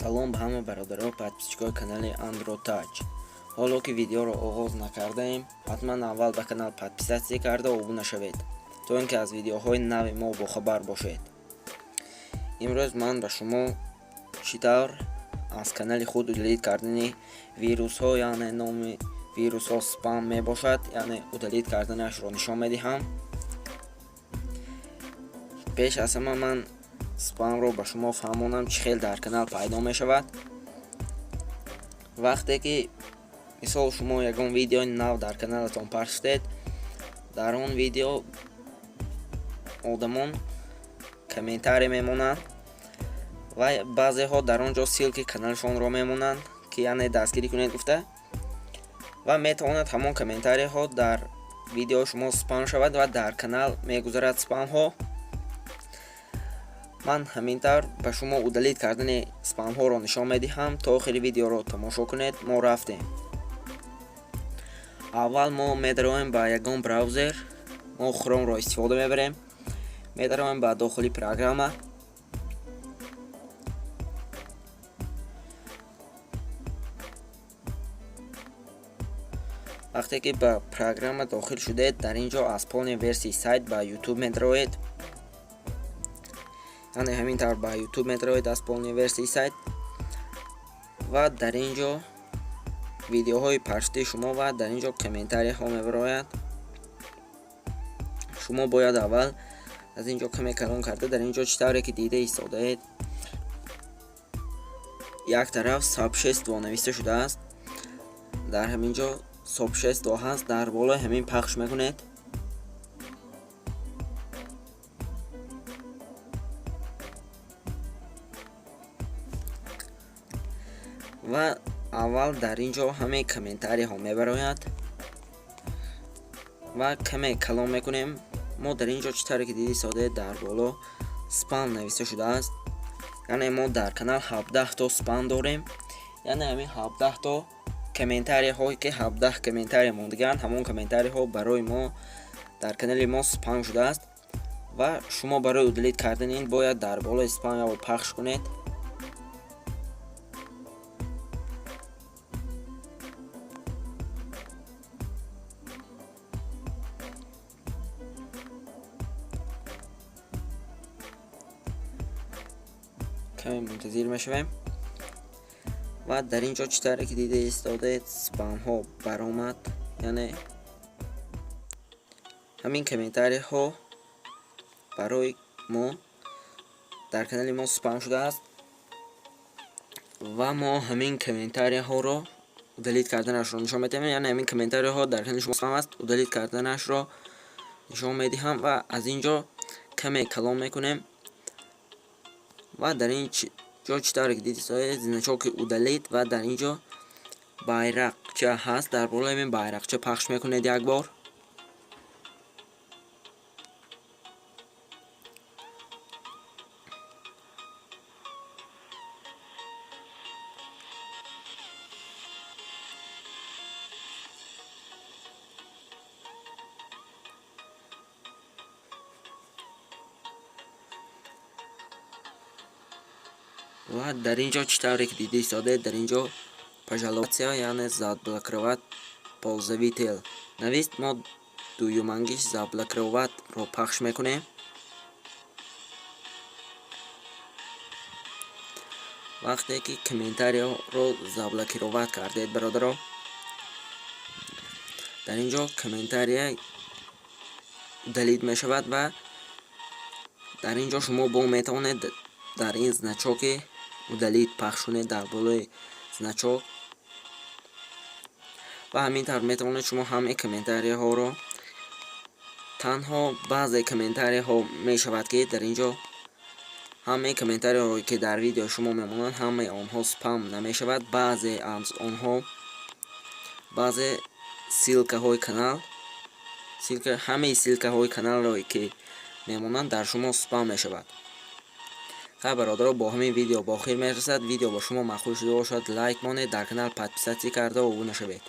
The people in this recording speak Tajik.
Салом ба ҳама бародаро, подписчикои канали Andro Touch. Ҳоло ки видеоро оғоз накардаем, ҳатман аввал ба канал подписаться карда обуна шавед, то ин ки аз видеоҳои нави мо бохабар бошед. Имрӯз ман ба шумо чӣ тавр аз канали худ удалить кардани вирусҳо, яъне номи вирусҳо спам мебошад, яъне удалить карданашро нишон медиҳам. Пеш аз ҳама ман спамро ба шумо фаҳмонам, чӣ хел дар канал пайдо мешавад. Вақте ки, мисол, шумо ягон видеои нав дар каналатон пахш кунед, дар он видео одамон комментарий мемонанд ва баъзеҳо дар он ҷо ссылки каналшонро мемонанд, ки яъне дастгирӣ кунед гуфта, ва метавонад ҳамон комментарийҳо дар видеои шумо спам шавад ва дар канал мегузарад спамҳо. Ман ҳамин тавр ба шумо удалить кардани спамҳоро нишон медиҳам. То охири видеоро тамошо кунед. Мо рафтем. Аввал мо медароем ба ягон браузер, мо Хромро истифода мебарем. Медароем ба дохили программа. Вақте ки ба программа дохил шудед, дар ин ҷо аз полной версияи сайт ба Ютуб медароед, яъне ҳамин тавр ба Ютуб медароед аз полной версияи сайт ва дар ин ҷо видеоҳои пахшшудаи шумо ва дар ин ҷо комментарияҳо мебарояд. Шумо бояд аввал аз ин ҷо каме калон карда, дар ин ҷо, чӣ тавре ки дида истодаед, як тараф «Сообщество» нависта шудааст. Дар ҳамин ҷо «Сообщество» ҳаст, дар болои ҳамин пахш мекунед. Ва аввал дар ин ҷо ҳамаи комментарияҳо мебарояд ва каме калон мекунем. Мо дар ин ҷо, чӣ тавре ки диди истодаед, дар боло «Спам» нависта шудааст, яъне мо дар канал 17 то спам дорем, яъне ҳамин 17 то комментарияҳое ки 17 комментария мондагианд, ҳамон комментарияҳо барои мо дар канали мо спам шудааст. Ва шумо барои удалить кардани ин бояд дар болои спам ябор пахш кунед. Каме мунтазир мешавем ва дар ин ҷо, чӣ тавре ки дида истодаед, спамҳо баромад, яъне ҳамин комментарияҳо барои мо дар канали мо спам шудааст ва мо ҳамин комментарияҳоро удалить карданашро нишон медиҳем. Яъне ҳамин комментарияҳо дар канали шумо спам аст, удалить карданашро нишон медиҳам. Ва аз ин ҷо каме калон мекунем ва дар ин ҷо, чӣ тавре ки дидед, значоки «Удалить» ва дар ин ҷо байрақча ҳаст, дар болои ҳамин байрақча пахш мекунед як бор. Ва дар ин ҷо, чӣ тавре ки дида истодаед, дар ин ҷо «Пожаловаться», яъне «Заблокировать пользователь» навист. Мо дуюмангиш «Заблокироватьро» пахш мекунем. Вақте ки комментарияро заблокировать кардед, бародаро, дар ин ҷо комментария удалить мешавад ва дар ин ҷо шумо бо метавонед дар ин значоки «Удалить» пахш кунед, дар болои значок. Ва ҳамин тавр метавонед шумо ҳамаи комментарияҳоро. Танҳо баъзе комментарияҳо мешавад, ки дар ин ҷо ҳамаи комментарияҳое, ки дар видео шумо мемонанд, ҳамаи онҳо спам намешавад. Баъзе аз онҳо, баъзе ссылкаҳои канал, ҳамаи ссылкаҳои каналро, ки мемонанд, дар шумо спам мешавад. Хай, бародаро, бо ҳамин видео ба охир мерасад. Видео ба шумо маъқул шуда бошад, лайк монед, дар канал подписаться карда обуна шавед.